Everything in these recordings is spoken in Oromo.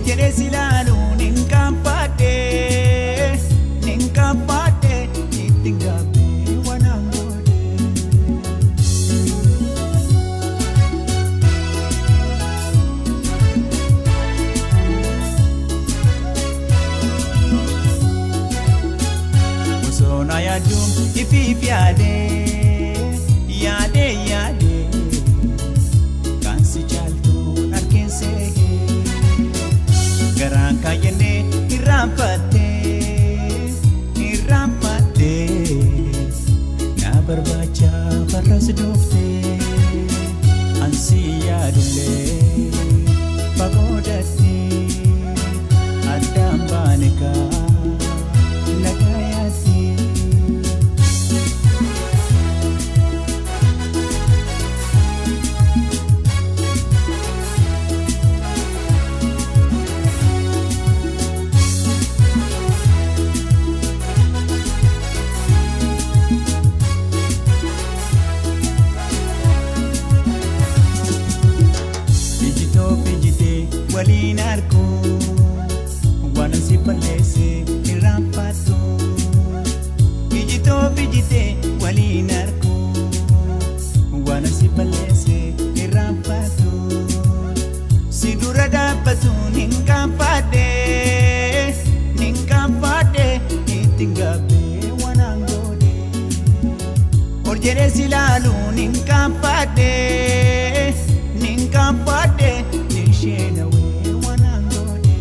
Orjedhee si ilaaluun hin qaanfadhee, hin qaanfadhee ittiin gaabbee waan godhe. Osoo na yaaduun ifiif yaadee, yaadee yaadee kan si caaltuun harkinsee. Garaan kaayyannee irraanfattee, irraanfattee na barbaacha farras dooftee. Ansi yaadullee fagoodatti addaan baane kaa nagayaatti. Ijitoo ijitee waliin arguu waan si balleesse irraanfattu. Ijitoo ijitee waliin arguu waan si balleesse irraanfattu. Si dura dhaabbatuun hin qaanfadhee, hin qaanfadhee ittiin gaabbee waan godhe. Orjedhee si ilaaluun hin qaanfadhee, hin qaanfadhee isheen hawwee waan godhe.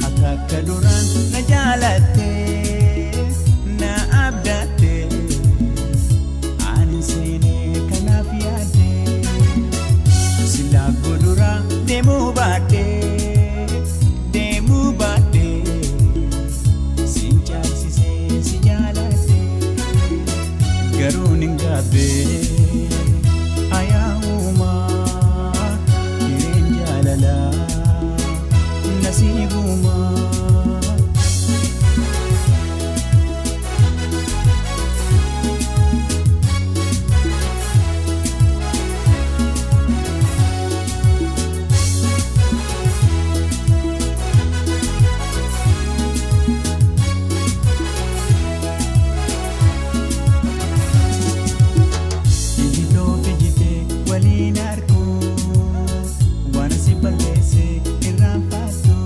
Ati akka duraan na jaalatte, na abdatte, ani seenee kanaaf yaadde. Silaa godura deemuu baadhe, deemuu baadhe, sin caalchisee si jaaladhe. Garuu nin gaabbee ayyaa'umaa hireen jaalalaa nasiibumaa. Ijitoo ijitee waliin arguu waan si balleesse irraanfattu.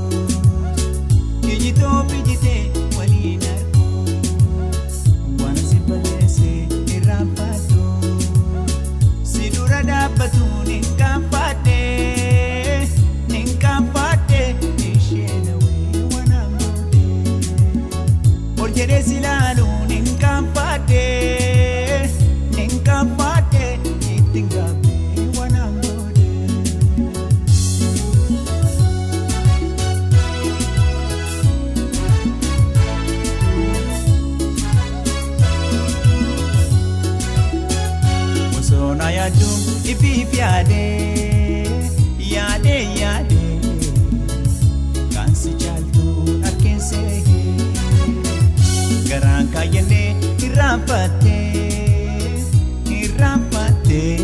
Ijitoo ijitee waliin arguu waan si balleesse irraanfattu. Si dura dhaabbatuun hin qaanfadhee, hin qaanfadhee isheen hawwee waan godhe. Orjedhee si ilaaluun hin qaanfadhee, hin qaanfadhee ittiin gaabbee waan godhe. Osoo na yaaduun ifiif yaadee, yaadee yaadee kan si caaltuun harkinsee. Garaan kaayyannee irraanfattee, irraanfattee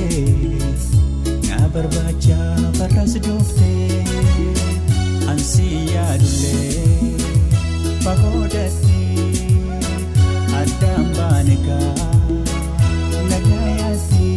na barbaacha farras dooftee. Ansi yaadullee fagoodatti addaan baane kaa nagayaatti.